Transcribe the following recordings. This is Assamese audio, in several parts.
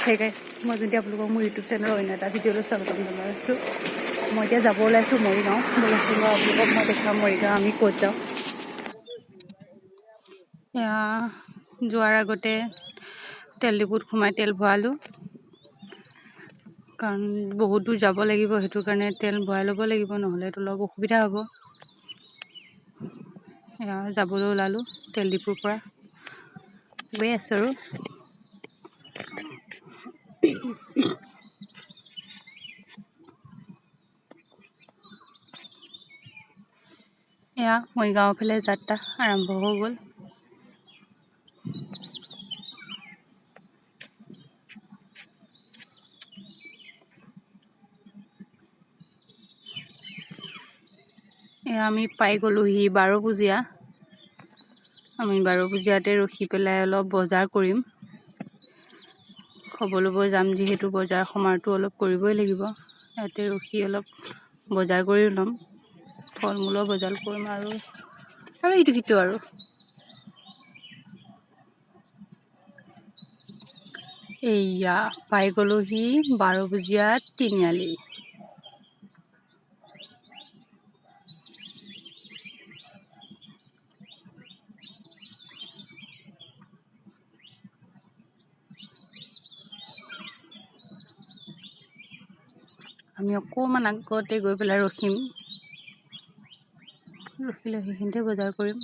হে গাইছ, মই যদি আপোনালোকক মোৰ ইউটিউব চেনেলৰ অন্য এটা ভিডিঅ'লৈ স্বাগতম জনাইছোঁ। মই এতিয়া যাব ওলাইছোঁ মৰিগাঁও। ব'লকচোন বাৰু, আপোনালোকক মই দেখাম মৰিগাঁও আমি ক'ত যাওঁ। এয়া যোৱাৰ আগতে তেল ডিপুত সোমাই তেল ভৰালোঁ, কাৰণ বহুত দূৰ যাব লাগিব, সেইটো কাৰণে তেল ভৰাই ল'ব লাগিব, নহ'লেতো অলপ অসুবিধা হ'ব। এয়া যাবলৈ ওলালোঁ তেল ডিপুৰ পৰা, গৈ আছোঁ। আৰু এয়া মৰিগাঁৱৰ ফালে যাত্ৰা আৰম্ভ হৈ গ'ল। এয়া আমি পাই গ'লোহি বাৰপূজীয়া। আমি বাৰপূজীয়াতে ৰখি পেলাই অলপ বজাৰ কৰিম, খবৰ ল'ব যাম যিহেতু বজাৰ সমাৰটো অলপ কৰিবই লাগিব। ইয়াতে ৰখি অলপ বজাৰ কৰি ল'ম, ফল মূলৰ বজাৰ কৰিম আৰু আৰু ইটো সিটো। আৰু এইয়া পাই গ'লোহি বাৰপূজীয়া তিনিআলি। আমি অকণমান আগতে গৈ পেলাই ৰখিম, ৰখিলে সেইখিনিতে বজাৰ কৰিম।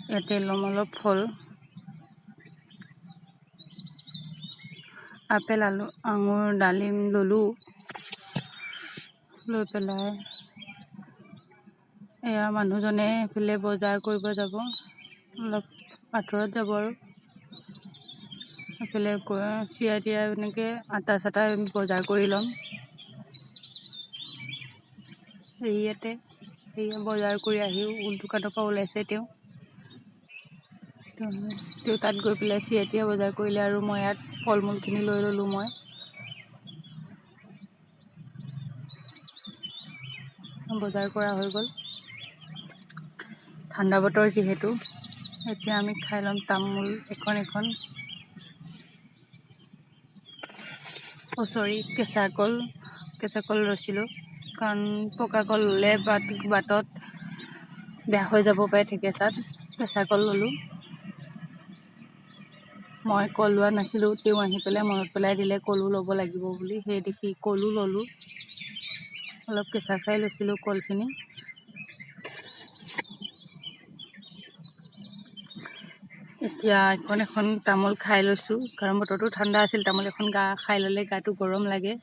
ইয়াতে ল'ম অলপ ফল, আপেল, আলু, আঙুৰ, ডালিম ল'লোঁ। লৈ পেলাই এয়া মানুহজনে সেইফালে বজাৰ কৰিব যাব, অলপ আঁতৰত যাব। আৰু সেইফালে চিৰা তিৰা এনেকৈ আটা চাটা বজাৰ কৰি ল'ম। ইয়াতে সেয়া বজাৰ কৰি আহি দোকানৰ পৰা ওলাইছে তেওঁ। তেওঁ তাত গৈ পেলাই চিৰা তিৰা বজাৰ কৰিলে আৰু মই ইয়াত ফল মূলখিনি লৈ ল'লোঁ। মই বজাৰ কৰা হৈ গ'ল। ঠাণ্ডা বতৰ যিহেতু, এতিয়া আমি খাই ল'ম তামোল এখন এখন, অ' চৰি, কেঁচা কল। কেঁচা কল লৈছিলোঁ, কাৰণ পকা কল ল'লে বাটত বেয়া হৈ যাব পাৰে থেকেচাত। কেঁচা কল ল'লোঁ। মই কল লোৱা নাছিলোঁ, তেওঁ আহি পেলাই মনত পেলাই দিলে কলো ল'ব লাগিব বুলি, সেই দেখি কলো ল'লোঁ। অলপ কেঁচা চাই লৈছিলোঁ কলখিনি। এতিয়া এখন এখন তামোল খাই লৈছোঁ, কাৰণ বতৰটো ঠাণ্ডা আছিল। তামোল এখন গা খাই ল'লে গাটো গৰম লাগে।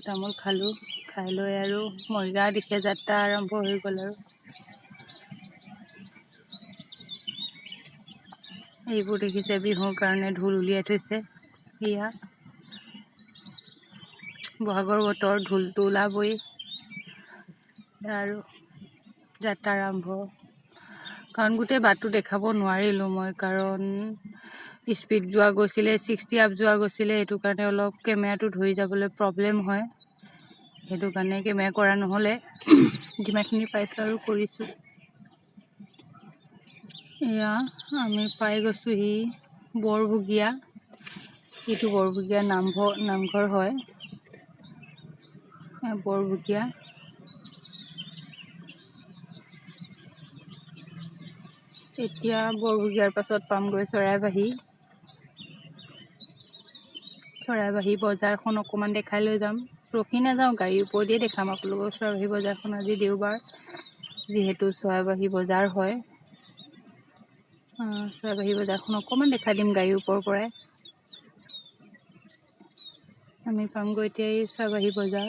তামোল খালোঁ, খাই লৈ আৰু মৰিগাঁৱৰ দিশে যাত্ৰা আৰম্ভ হৈ গ'ল। আৰু এইবোৰ দেখিছে, বিহুৰ কাৰণে ঢোল উলিয়াই থৈছে। সেয়া বহাগৰ বতৰ, ঢোলটো ওলাবই। আৰু যাত্ৰা আৰম্ভ। কাৰণ গোটেই বাটটো দেখাব নোৱাৰিলোঁ মই, কাৰণ স্পীড যোৱা গৈছিলে, 60 আপ যোৱা গৈছিলে, সেইটো কাৰণে অলপ কেমেৰাটো ধৰি যাবলৈ প্ৰব্লেম হয়, সেইটো কাৰণে কেমেৰা কৰা নহ'লে। যিমানখিনি পাইছোঁ আৰু কৰিছোঁ। এয়া আমি পাই গৈছোঁহি বৰভুগীয়া। এইটো বৰভুগীয়া নামঘৰ হয়, বৰভুগীয়া। এতিয়া বৰভুগীয়াৰ পাছত পামগৈ চৰাইবাহী। চৰাইবাহী বজাৰখন অকণমান দেখাই লৈ যাম, ৰখি নাযাওঁ, গাড়ীৰ ওপৰতেই দেখাম আপোনালোকক চৰাইবাহী বজাৰখন। আজি দেওবাৰ যিহেতু চৰাইবাহী বজাৰ হয়। চৰাইবাহী বজাৰখন অকণমান দেখাই দিম গাড়ীৰ ওপৰৰ পৰাই। আমি পামগৈ এতিয়া এই চৰাইবাহী বজাৰ।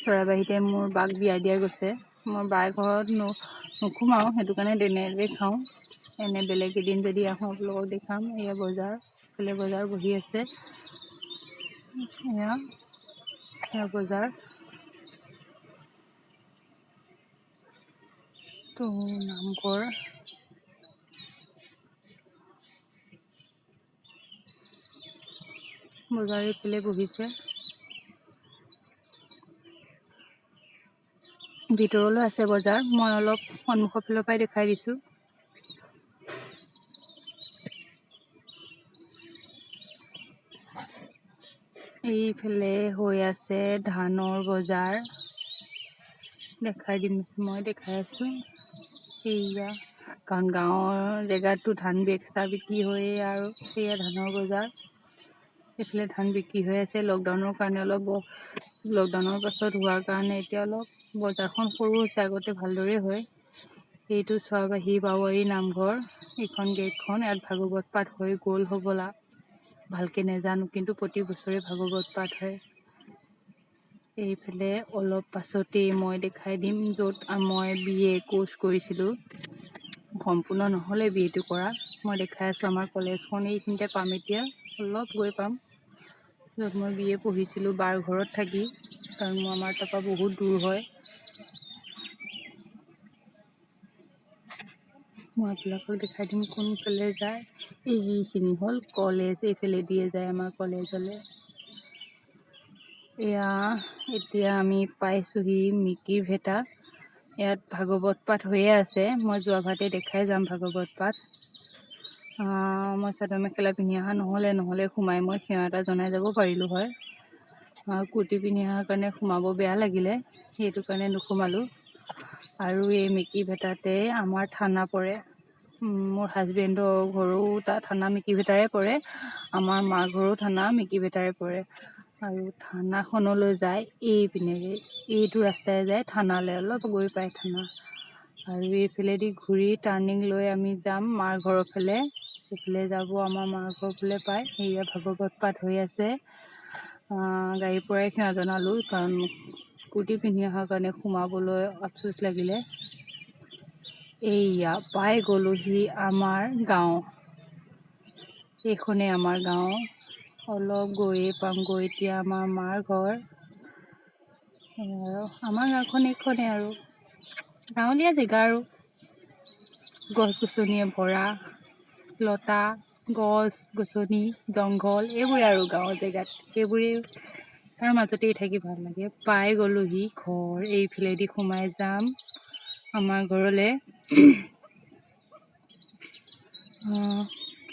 চৰাইবাহীতে মোৰ বাক বিয়া দিয়া গৈছে। মই বাৰ ঘৰত নোসোমাওঁ, সেইটো কাৰণে তেনেকৈ খাওঁ। এনে বেলেগ এদিন যদি আহোঁ আপোনালোকক দেখাম। এয়া বজাৰ, এইফালে বজাৰ বহি আছে। এয়া এয়া বজাৰ। তো নামঘৰ। বজাৰ এইফালে বহিছে। ভিতৰলৈ আছে বজাৰ, মই অলপ সন্মুখৰ ফালৰ পৰাই দেখাই দিছোঁ। এইফালে হৈ আছে ধানৰ বজাৰ, দেখাই দিম, মই দেখাই আছোঁ। এইয়া কাৰণ গাঁৱৰ জেগাততো ধান বেচা বিক্ৰী হয়েই আৰু সেয়া ধানৰ বজাৰ। এইফালে ধান বিক্ৰী হৈ আছে। লকডাউনৰ কাৰণে অলপ লকডাউনৰ পাছত হোৱাৰ কাৰণে এতিয়া অলপ বজাৰখন সৰু হৈছে, আগতে ভালদৰে হয়। এইটো চোৱাবাহী বাৱাৰী নামঘৰ, এইখন গেটখন, ইয়াত ভাগৱত পাঠ হৈ গ'ল হ'বলা, ভালকৈ নেজানো, কিন্তু প্ৰতি বছৰে ভাগৱত পাঠ হয়। এইফালে অলপ পাছতেই মই দেখাই দিম য'ত মই বি এ কোৰ্চ কৰিছিলোঁ, সম্পূৰ্ণ নহ'লে বি এটো কৰা। মই দেখাই আছোঁ আমাৰ কলেজখন এইখিনিতে পাম, এতিয়া অলপ গৈ পাম, য'ত মই বি এ পঢ়িছিলোঁ বাৰ ঘৰত থাকি, কাৰণ মোৰ আমাৰ তাৰপৰা বহুত দূৰ হয়। মই আপোনালোকক দেখাই দিম কোনফালে যায়। এইখিনি হ'ল কলেজ, এইফালে দিয়ে যায় আমাৰ কলেজলৈ। এয়া এতিয়া আমি পাইছোঁহি মিকিৰ ভেটা। ইয়াত ভাগৱত পাঠ হৈয়ে আছে, মই যোৱা ভাতে দেখাই যাম ভাগৱত পাঠ। মই চাদৰ মেখেলা পিন্ধি অহা নহ'লে, নহ'লে সোমাই মই সেৱা এটা জনাই যাব পাৰিলোঁ হয়। কুৰ্তি পিন্ধি অহাৰ কাৰণে সোমাব বেয়া লাগিলে, সেইটো কাৰণে নোসোমালোঁ। আৰু এই মিকি ভেটাতে আমাৰ থানা পৰে। মোৰ হাজবেণ্ডৰ ঘৰো তাত থানা মিকি ভেটাৰে পৰে, আমাৰ মা ঘৰো থানা মিকি ভেটাৰে পৰে। আৰু থানাখনলৈ যায় এইপিনেৰে, এইটো ৰাস্তাই যায় থানালৈ, অলপ গৈ পায় থানা। আৰু এইফালেদি ঘূৰি টাৰ্ণিং লৈ আমি যাম মাৰ ঘৰৰ ফালে, সেইফালে যাব আমাৰ মাৰ ঘৰৰ ফালে পায়। সেয়া ভাগৱত পাঠ হৈ আছে। গাড়ীৰ পৰাই সেৱা জনালোঁ, কাৰণ কুৰ্তি পিন্ধি অহাৰ কাৰণে সোমাবলৈ আফচোচ লাগিলে। এইয়া পাই গ'লোহি আমাৰ গাঁও, এইখনেই আমাৰ গাঁও। অলপ গৈয়ে পামগৈ এতিয়া আমাৰ মাৰ ঘৰ। আৰু আমাৰ গাঁওখন এইখনেই আৰু গাঁৱলীয়া জেগা আৰু গছ গছনিয়ে ভৰা, লতা গছ গছনি জংঘল এইবোৰে আৰু গাঁৱৰ জেগাত এইবোৰেই, তাৰ মাজতেই থাকি ভাল লাগে। পাই গ'লোহি ঘৰ, এইফালেদি সোমাই যাম আমাৰ ঘৰলৈ।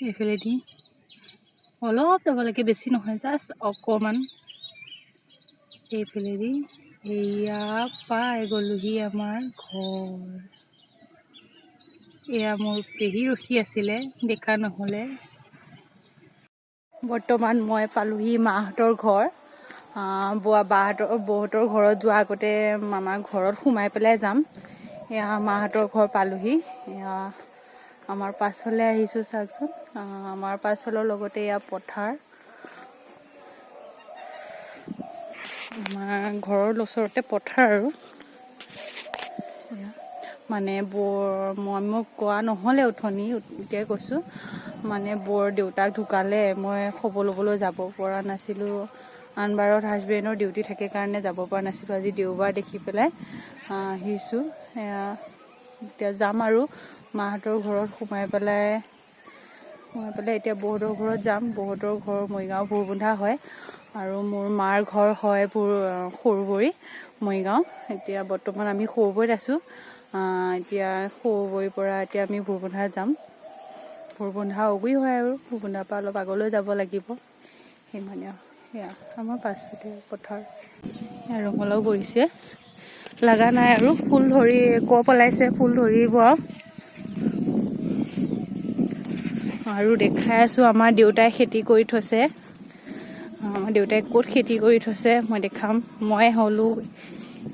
এইফালেদি অলপ যাব লাগে, বেছি নহয়, জাষ্ট অকণমান। এইফালেদি এয়া পাই গ'লোহি আমাৰ ঘৰ। এয়া মোৰ পেহী ৰখি আছিলে, দেখা নহ'লে। বৰ্তমান মই পালোহি মাহঁতৰ ঘৰ। বাহঁতৰ বৌহঁতৰ ঘৰত যোৱাৰ আগতে মামাৰ ঘৰত সোমাই পেলাই যাম। এয়া মাহঁতৰ ঘৰ পালোহি। এয়া আমাৰ পাছফালে আহিছোঁ, চাওকচোন। আমাৰ পাছফালৰ লগতে এয়া পথাৰ। আমাৰ ঘৰৰ ওচৰতে পথাৰ আৰু। মানে বৰ মই মোক কোৱা নহ'লে উঠনি, এতিয়াই কৈছোঁ, মানে বৰ দেউতাক ঢুকালে, মই খবৰ ল'বলৈ যাব পৰা নাছিলোঁ। আনবাৰত হাজবেণ্ডৰ ডিউটি থাকে কাৰণে যাব পৰা নাছিলোঁ। আজি দেওবাৰ দেখি পেলাই আহিছোঁ। এয়া এতিয়া যাম আৰু মাহঁতৰ ঘৰত সোমাই পেলাই এতিয়া বৌহঁতৰ ঘৰত যাম। বৌহঁতৰ ঘৰ মৰিগাঁও ভোৰবন্ধা হয় আৰু মোৰ মাৰ ঘৰ হয় সৰুবৰী মৰিগাঁও। এতিয়া বৰ্তমান আমি সৰুবৰীত আছোঁ। এতিয়া সৰুবৰীৰ পৰা এতিয়া আমি ভোৰবন্ধা যাম। ভোৰবন্ধা অগুৰি হয় আৰু ভোৰবন্ধাৰ পৰা অলপ আগলৈ যাব লাগিব, সিমানে আৰু। সেয়া আমাৰ পাছফালে পথাৰ। ৰঙালাও কৰিছে, লগা নাই আৰু ফুল ধৰি কপ ওলাইছে, ফুল ধৰিব। আৰু দেখাই আছোঁ আমাৰ দেউতাই খেতি কৰি থৈছে। আমাৰ দেউতাই ক'ত খেতি কৰি থৈছে মই দেখাম। মই হ'লো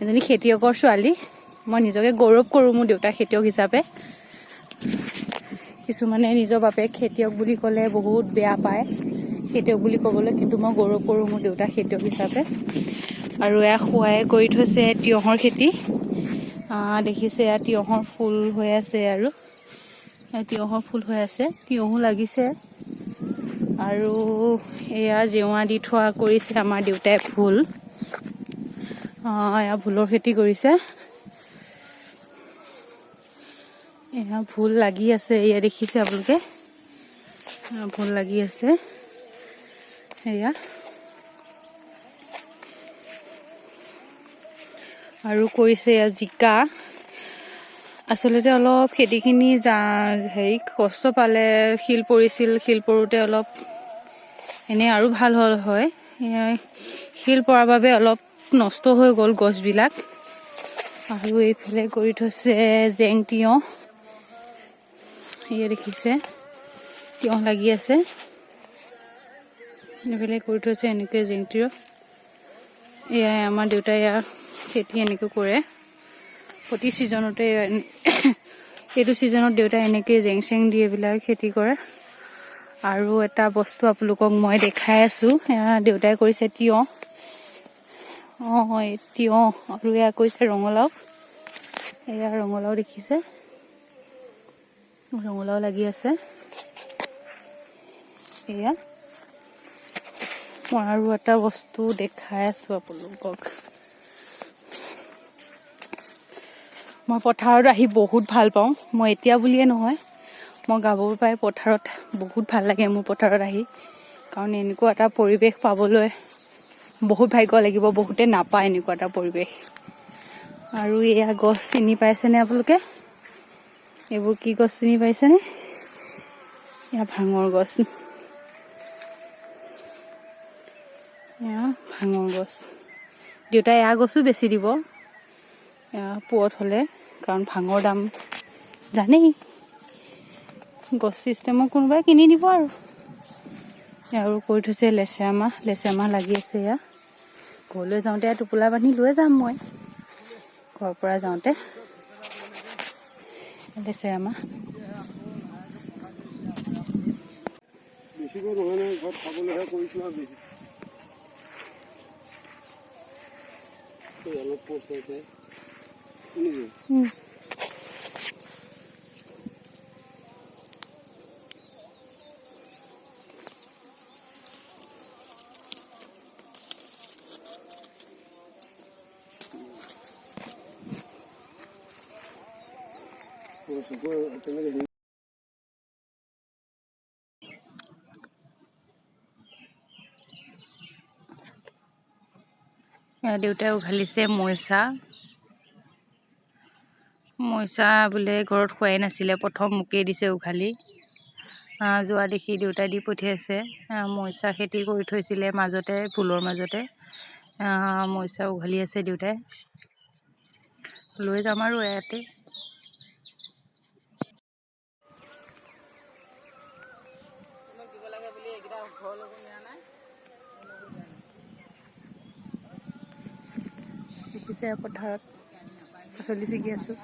এজনী খেতিয়কৰ ছোৱালী, মই নিজকে গৌৰৱ কৰোঁ মোৰ দেউতা খেতিয়ক হিচাপে। কিছুমানে নিজৰ বাপেক খেতিয়ক বুলি ক'লে বহুত বেয়া পায় খেতিয়ক বুলি ক'বলৈ, কিন্তু মই গৌৰৱ কৰোঁ মোৰ দেউতা খেতিয়ক হিচাপে। আৰু এয়া খুৱাই কৰি থৈছে তিয়ঁহৰ খেতি। দেখিছে এয়া তিয়ঁহৰ ফুল হৈ আছে আৰু এয়া তিয়ঁহৰ ফুল হৈ আছে, তিয়ঁহো লাগিছে। আৰু এয়া জেওৰা দি থোৱা কৰিছে আমাৰ দেউতাই ভোল। এয়া ভোলৰ খেতি কৰিছে। এয়া ভোল লাগি আছে, এয়া দেখিছে আপোনালোকে, ভোল লাগি আছে। সেয়া আৰু কৰিছে এয়া জিকা। আচলতে অলপ খেতিখিনি হেৰি কষ্ট পালে, শিল পৰিছিল, শিল পৰোঁতে অলপ এনেই আৰু ভাল হ'ল হয়। শিল পৰাৰ বাবে অলপ নষ্ট হৈ গ'ল গছবিলাক। আৰু এইফালে কৰি থৈছে জেং তিয়ঁহ, এয়া দেখিছে তিয়ঁহ লাগি আছে। এইফালে কৰি থৈছে এনেকৈ জেং তিয়ঁহ। এয়াই আমাৰ দেউতাই এয়া খেতি এনেকৈ কৰে প্ৰতি ছিজনতে। এইটো ছিজনত দেউতাই এনেকৈ জেং চেং দি এইবিলাক খেতি কৰে। আৰু এটা বস্তু আপোনালোকক মই দেখাই আছোঁ, এয়া দেউতাই কৰিছে তিয়ঁহ। এই তিয়ঁহ আৰু এয়া কৰিছে ৰঙালাও। এয়া ৰঙালাও দেখিছে, ৰঙালাও লাগি আছে। এয়া মই আৰু এটা বস্তু দেখাই আছোঁ আপোনালোকক। মই পথাৰত আহি বহুত ভাল পাওঁ। মই এতিয়া বুলিয়ে নহয়, মই গাভৰু পাই পথাৰত বহুত ভাল লাগে মোৰ পথাৰত আহি। কাৰণ এনেকুৱা এটা পৰিৱেশ পাবলৈ বহুত ভাগ্য লাগিব, বহুতে নাপায় এনেকুৱা এটা পৰিৱেশ। আৰু এয়া গছ চিনি পাইছেনে আপোনালোকে? এইবোৰ কি গছ চিনি পাইছেনে? এয়া ভাঙৰ গছ, এয়া ভাঙৰ গছ। দেউতাই এয়া গছো বেচি দিব এয়া পুৱত হ'লে, কাৰণ ভাঙৰ দাম জানেই। গছ চিষ্টেমত কোনোবাই কিনি দিব আৰু। আৰু কৰি থৈছে লেচেৰা মাহ, লেচেৰা মাহ লাগি আছে। এয়া ঘৰলৈ যাওঁতে টোপোলা বান্ধি লৈ যাম মই ঘৰৰ পৰা যাওঁতে লেচেৰা মাহ। বেছিকৈ নহয় নহয়, ঘৰত খাবলৈহে কৰিছোঁ আৰু বেছি। অলপ পইচা শুনিছে। দেউতাই উঘালিছে মইচা। মইচা বোলে ঘৰত খোৱাই নাছিলে, প্ৰথম মোকেই দিছে উঘালি। যোৱা দেখি দেউতাই দি পঠিয়াইছে। মইচা খেতি কৰি থৈছিলে মাজতে, ফুলৰ মাজতে। মইচা উঘালি আছে দেউতাই, লৈ যাম আৰু ইয়াতে। দেখিছে পথাৰত পাচলি ছিগি আছোঁ।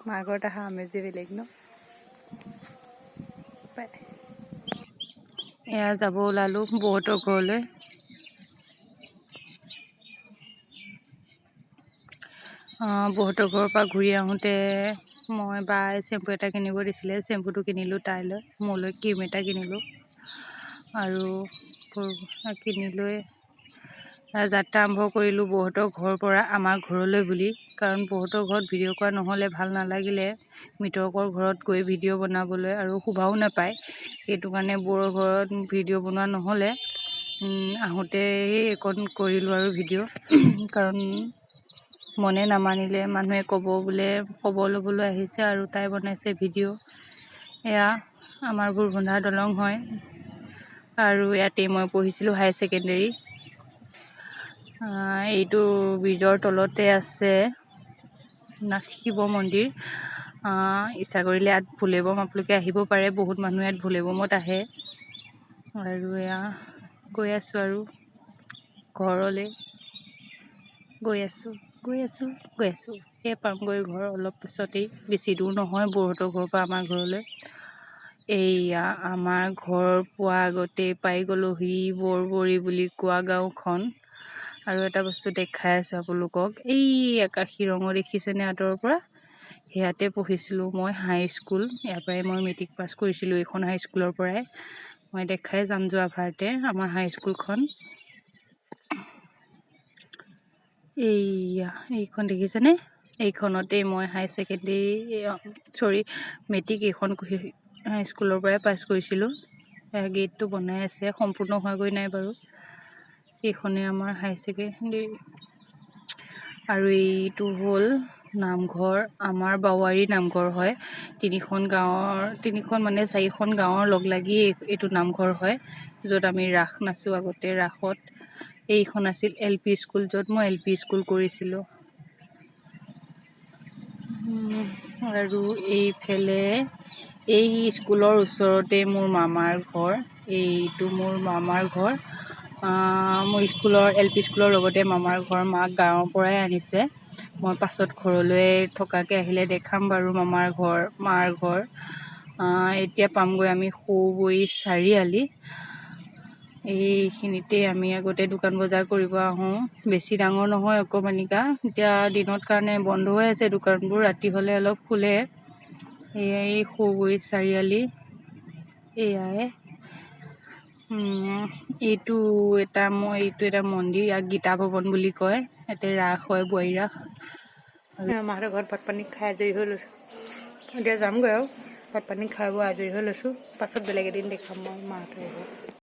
মাৰ ঘৰত অহা আমেজে বেলেগ ন। এয়া যাব ওলালোঁ বৌহঁতৰ ঘৰলৈ। বৌহঁতৰ ঘৰৰ পৰা ঘূৰি আহোঁতে মই বাই চেম্পু এটা কিনিব দিছিলে, চেম্পুটো কিনিলোঁ তাইলৈ, মোলৈ ক্ৰীম এটা কিনিলোঁ। আৰু কিনি লৈ যাত্ৰা আৰম্ভ কৰিলোঁ বৌহঁতৰ ঘৰৰ পৰা আমাৰ ঘৰলৈ বুলি। কাৰণ বৌহঁতৰ ঘৰত ভিডিঅ' কৰা নহ'লে ভাল নালাগিলে, মৃতকৰ ঘৰত গৈ ভিডিঅ' বনাবলৈ আৰু শোভাও নাপায়। সেইটো কাৰণে বৌৰ ঘৰত ভিডিঅ' বনোৱা নহ'লে। আহোঁতে এইকণ কৰিলোঁ আৰু ভিডিঅ', কাৰণ মনে নামানিলে, মানুহে ক'ব বোলে খবৰ ল'বলৈ আহিছে আৰু তাই বনাইছে ভিডিঅ'। এয়া আমাৰ ভোৰবন্ধা দলং হয় আৰু ইয়াতেই মই পঢ়িছিলোঁ হায়াৰ ছেকেণ্ডেৰী। এইটো ব্ৰিজৰ তলতে আছে শিৱ মন্দিৰ। ইচ্ছা কৰিলে ইয়াত ভোলেবম আপোনালোকে আহিব পাৰে, বহুত মানুহ ইয়াত ভোলেবমত আহে। আৰু এয়া গৈ আছোঁ আৰু ঘৰলৈ গৈ আছোঁ, গৈ আছোঁ, গৈ আছোঁ। এই পামগৈ ঘৰ অলপ পিছতেই, বেছি দূৰ নহয় বৌহঁতৰ ঘৰৰ পৰা আমাৰ ঘৰলৈ। এইয়া আমাৰ ঘৰ পোৱা আগতেই পাই গ'লোহি বৰবৰী বুলি কোৱা গাঁওখন। আৰু এটা বস্তু দেখাই আছোঁ আপোনালোকক, এই আকাশী ৰঙৰ দেখিছেনে আঁতৰৰ পৰা? সেয়াতে পঢ়িছিলোঁ মই হাই স্কুল, ইয়াৰ পৰাই মই মেট্ৰিক পাছ কৰিছিলোঁ এইখন হাইস্কুলৰ পৰাই। মই দেখাই যাম যোৱা ভাৰতে আমাৰ হাইস্কুলখন। এইয়া এইখন দেখিছেনে? এইখনতেই মই হায়াৰ ছেকেণ্ডেৰী, চৰি মেট্ৰিক এইখন স্কুলৰ পৰাই পাছ কৰিছিলোঁ। গেটটো বনাই আছে, সম্পূৰ্ণ হোৱাগৈ নাই বাৰু। এইখনে আমাৰ হায়াৰ ছেকেণ্ডেৰী। আৰু এইটো হ'ল নামঘৰ, আমাৰ বাৱাৰী নামঘৰ হয়। তিনিখন গাঁৱৰ, তিনিখন মানে চাৰিখন গাঁৱৰ লগ লাগি এইটো নামঘৰ হয়, য'ত আমি ৰাস নাচোঁ আগতে ৰাসত। এইখন আছিল এল পি স্কুল, য'ত মই এল পি স্কুল কৰিছিলোঁ। আৰু এইফালে এই স্কুলৰ ওচৰতে মোৰ মামাৰ ঘৰ। এইটো মোৰ মামাৰ ঘৰ। মোৰ স্কুলৰ, এল পি স্কুলৰ লগতে মামাৰ ঘৰ। মাক গাঁৱৰ পৰাই আনিছে। মই পাছত ঘৰলৈ থকাকৈ আহিলে দেখাম বাৰু মামাৰ ঘৰ, মাৰ ঘৰ। এতিয়া পামগৈ আমি সৌবৰী চাৰিআলি। এইখিনিতে আমি আগতে দোকান বজাৰ কৰিব আহোঁ। বেছি ডাঙৰ নহয়, অকণমানিকা। এতিয়া দিনত কাৰণে বন্ধ হৈ আছে দোকানবোৰ, ৰাতি হ'লে অলপ খোলে। এয়াই সৌবৰী চাৰিআলি। এয়াই এইটো এটা মই এইটো এটা মন্দিৰ, ইয়াক গীতা ভৱন বুলি কয়। ইয়াতে ৰাস হয়, বোৱাৰী ৰাস। মাহঁতৰ ঘৰত ভাত পানী খাই আজৰি হৈ লৈছোঁ। এতিয়া যামগৈ আৰু ভাত পানী খাই বৈ আজৰি হৈ লৈছোঁ। পাছত বেলেগ এদিন দেখাম মই মাহঁতৰ ঘৰ।